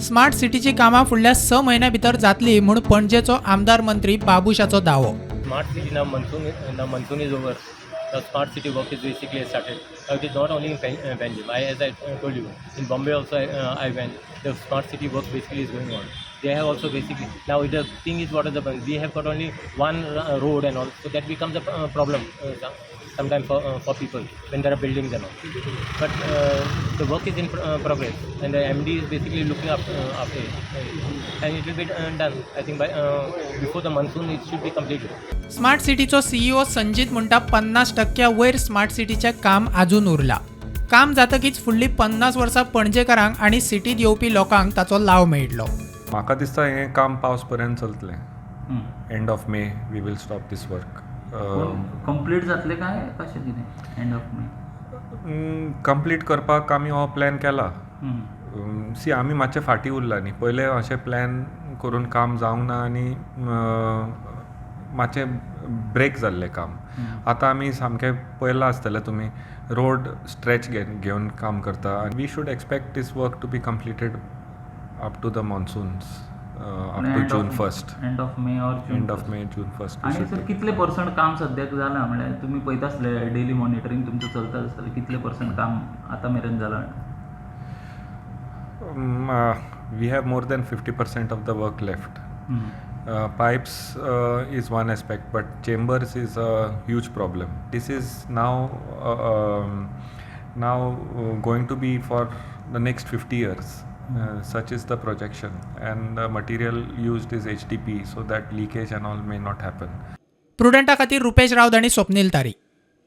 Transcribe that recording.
Smart सिटीची कामां फुडल्या 6 म्हयन्यां भितर जातली म्हूण पणजेचो आमदार मंत्री बाबूशाचो दावो. Smart city now, monsoon is over. The smart city work is basically started. Now it is not only in Panjim. As I told you, in Bombay also I went. The smart city work basically is going on. They have also basically now the thing is, what is the problem? We have got only one road and all, so that becomes a problem sometimes for people when there are buildings and all. But the work is in progress, and the MD is basically looking up after it, and it will be done. I think by before the monsoon it should be completed. Smart सिटीचो CEO Sanjit म्हणटा, 50% वयर smart सिटीचें काम आजून उरलां. काम जातकीच फुडलीं 50 वर्सां पणजेकारांक आनी सिटींत येवपी लोकांक ताचो लाव मेळटलो. म्हाका दिसता हें काम पावस पर्यंत चलतलें. End of May we will stop this work. Complete जातलें काय कशें कितें एंड ऑफ मे? कंप्लीट करपाक आमी हो प्लॅन केला. सी, आमी मातशे फाटीं उरला न्ही. पयले अशें प्लॅन करून काम जावंक ना आनी मातशें ब्रेक जाल्लें काम. आतां आमी सामकें पळयलां आसतलें तुमी, रोड स्ट्रेच घेवन काम करता. We should expect this work to be completed up to the monsoons, up to June 1st. End of May or June. End of May, June 1st. आनी सर, कितले पर्संट काम सद्याक जालां? म्हणल्यार तुमी पळयता आसले, डेली मॉनिटरींग तुमचें चलता आसतलें. कितले पर्संट काम आतां मेरेन जालां? We have more than 50% of the work left. Pipes is one aspect, but chambers is a huge problem. This is now going to be for the next 50 years. Such is the projection, and the material used is HDP, so that leakage and all may not happen. प्रुडंटा खातीर रुपेश राऊत आनी स्वप्नील तारी.